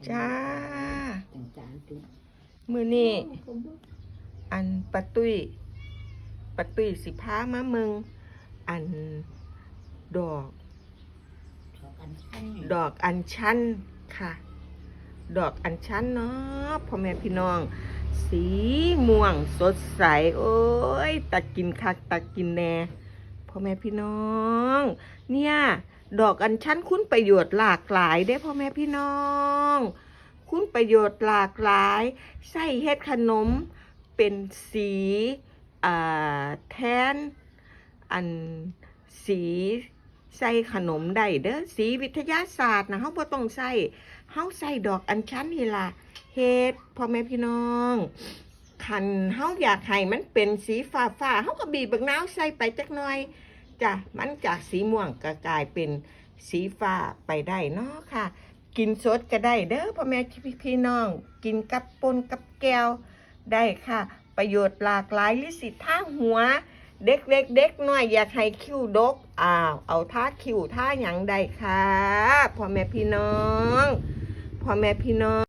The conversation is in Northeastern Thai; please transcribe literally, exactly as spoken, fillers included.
จ้า มื้อนี้ อันป้าตุ้ย ป้าตุ้ยสิพามาเมือง อันดอก ดอกอัญชันค่ะ ดอกอัญชันเนาะพ่อแม่พี่น้อง สีม่วงสดใส โอ้ย ตากินคักตากินแน่ พ่อแม่พี่น้อง เนี่ย ดอกอัญชันคุณประโยชน์หลากหลายเด้พ่อแม่พี่น้อง คุณประโยชน์หลากหลาย ใส่เฮ็ดขนมเป็นสี อ่า แทน อันสีใส่ขนมได้เด้อ สีวิทยาศาสตร์นะ เฮาบ่ต้องใส่ เฮาใส่ดอกอัญชันนี่ล่ะ เฮ็ดพ่อแม่พี่น้อง คันเฮาอยากให้มันเป็นสีฟ้าๆ เฮาก็บีบบักนาวใส่ไปจักหน่อยจ้ะ มันจากสีม่วงก็กลายเป็นสีฟ้าไปได้เนาะค่ะ กินสดก็ได้เด้อพ่อแม่พี่น้อง กินกับป่นกับแจ่วได้ค่ะ ประโยชน์หลากหลาย หรือสิทาหัว เด็กเล็กเด็กน้อยอยากให้คิ้วดก อ้าว เอาทาคิ้วทาหยังได้ค่ะ พ่อแม่พี่น้อง พ่อแม่พี่น้อง